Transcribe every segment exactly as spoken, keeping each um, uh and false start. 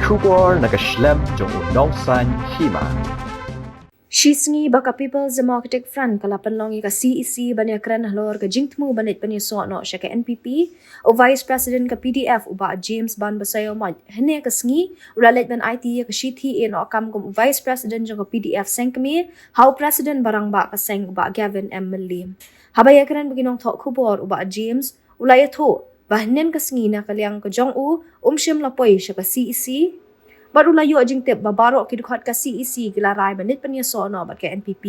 Khubor na ka shlem jong u nongsan hima. Shi sngi ba ka People's Democratic Front ka la pynlong ïa ka C E C ban ïakren halor ka jingthmu ban leit pynïasoh noh sha ka N P P, u Vice President ka P D F u Bah James Ban Basaiawmoit, hynne ka sngi u la leit ban aiti ïa ka shithi ïehnoh kam kum u Vice President jong ka P D F seng kmie ha u President ba rangbah ka seng u Bah Gavin M Mylliem. Haba ïakren bad ki nongthoh khubor u Bah James u la ïathuh ba hynnin ka sngi na ka liang ka jong u um shym la poi sha ka C E C. Bad u la ïoh jingtip ba baroh ki dkhot ka C E C ki la rai ban leit pynïasoh noh bad ka N P P.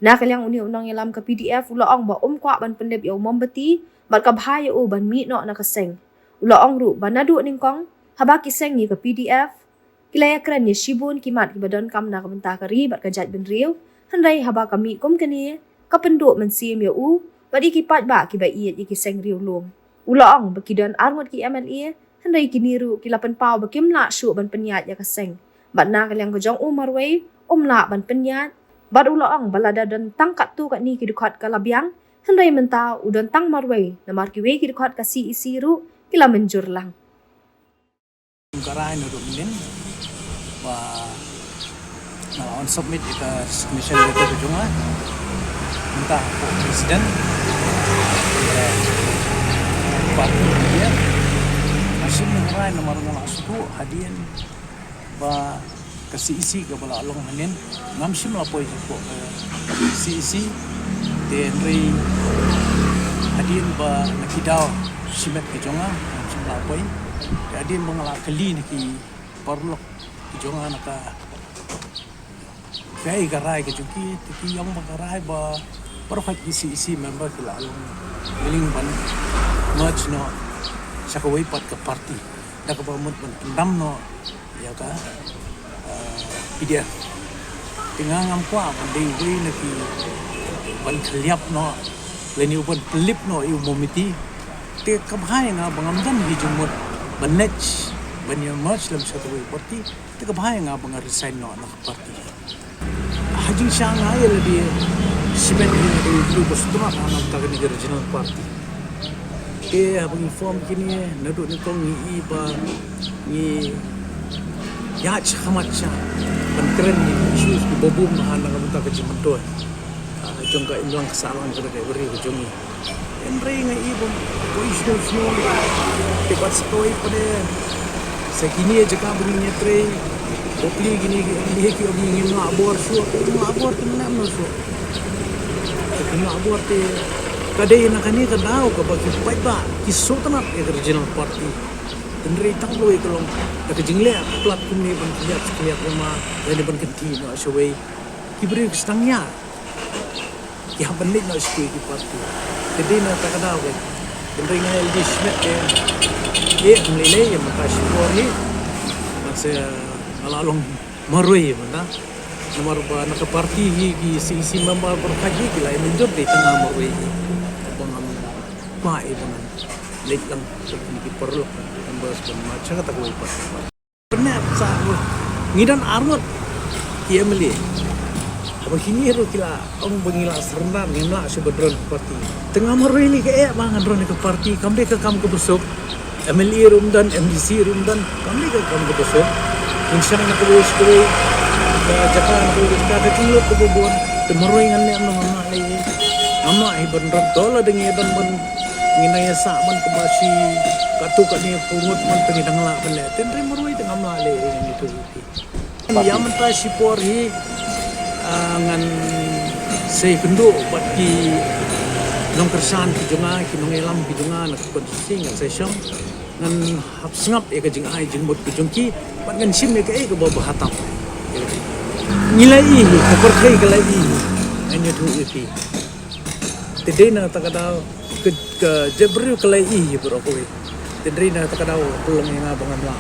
Na ka liang une u nongïalam ka P D F u la ong ba um kwah ban pynlip ïa u mombati bad ka bha ïa u ban mih noh na ka seng. U la ong ruh ba naduh nyngkong haba ki seng ïa ka P D F ki la ïakren ïa shibun ki mat kiba donkam na ka bynta ka ri bad ka jaitbynriew, hynrei haba ka mih kum kane ka pynduh mynsiem ïa u bad ïa ki paidbah kiba ïeit ïa ki seng riewlum. U la ong ba ki don arngut ki M L A, hynrei kine ruh ki la pynpaw ba kim lah shuh ban pynïaid ïa ka seng. Bad na ka liang ka jong u marwei um lah ban pynïaid. Bad u la ong ba lada don tang katto katne ki dkhot ka la biang, hynrei mynta u don tang marwei namar kiwei ki dkhot ka C E C ruh ki la mynjur lang. Ka rai naduh mynnin ba nga la wan submit ïa ka resignation letter ka jong nga mynta ha u president. Ïa, party ïa. Nga shim ïa ka rai namar nga la sngewthuh hadien ba ka C E C kaba la long mynnin ngam shym la poi shuh ka C E C. Te hynrei hadien ba na ki daw shimet ki jong nga ngam shym la poi. Te hadien ba nga la kylli na ki paralok ki jong nga na ka, kaei ka rai ka jong ki, te ki ong ba ka rai ba baroh ki C E C member ki la long willing ban merge noh sha kawei pat ka party da kaba mut ban pyndam noh ïa ka, eh, P D F. Te nga ngam kwah ban dei uwei na ki ban khylliap noh lane u ban pynlip noh ïa u mombati. Te ka bha ïa nga ba ngam don ki jingmut ban leit ban ïa merge lem sha kawei party. Te ka bha ïa nga ba nga resign noh na ka party. Ha jingshisha nga ïa lade shimet ïa lade u briew ba sngewtynnat ha na ka bynta kane ka regional party. Te haba ngi form kine naduh nyngkong ngi i ba ngi ïaid shakhmat sha ban kren ïa ki issues kiba bun ha na ka bynta ka jingmyntoi, ah, jong ka imlang ka sahlang jong ka jaitbynriew ka jong ngi. Hynrei nga i ba poi shnong shnong te pat sa kawei pat de sa kine jaka ba ngin ïatrei. Bapli kine ki ong, ki ong ngin lah bor shuh, ngin lah bor te ngin ym lah shuh. Te ngin lah bor te ka dei na kane ka daw kaba ki paidbah ki sngewtynnat ïa ka regional party. Hynrei tang ba ïa ka long da ka jingleh plat kumne ban khylliap khylliap ïa ma lane ban kynti noh shawei. Ki briew ki sdang ïa ki hap ban leit noh sha kiwei ki party. Te dei na kata ka daw ka. Hynrei nga ïa lade shimet te, eh, ym lei lei ïa mynta shipor hi. Nga sa, nga la long marwei ïa mynta. Namar ba na ka party hi ki C E C member baroh hi ki la ïa mynjur, dei tang nga marwei hi ba ngam kwah ïa ba ngan leit lang sha kine ki paralok members ban march sha kata kawei party. Pyneh sa ngi don arngut ki M L A. Haba kine ruh ki la ong ba ngi la surrender, ngim lah shuh ban run ka party. Te nga marwei lei kaei ba ngan run ka party, kam dei ka kam kaba suk. M L A ruh ym don, M D C ruh ym don, kam dei ka kam kaba suk. Ngin shong na kawei sha kawei, ka jaka na kawei ka jaka, ka jinglut kaba bun. Te marwei ngan leh, ngam lah lei. Ngam lah hi ban run, to lada ngi don ban, ngi nang ïa sah ban kaba shi katto katne pyrngut ban, te ngi dang lah ban leh. Te hynrei marwei te ngam lah lei, ngan ïathuh ïa phi. Ïa mynta shipor hi, ah, ngan sa ïakynduh bad ki nongkyrshan ki jong nga, ki nongïalam ki jong nga na ka constituency, ngan sa shong, ngan hap sngap ïa ka jingai jingmut ka jong ki bad ngan shim ïa kaei kaba bha tam. Ngi la i hi, ka pyrthei ka la i hi. Ngan ïathuh ïa phi. Te dei na kata ka daw ka, ka jaitbynriew ka la i hi baroh kawei. Te dei na kata ka daw ka pynlong ïa nga ba ngan lah.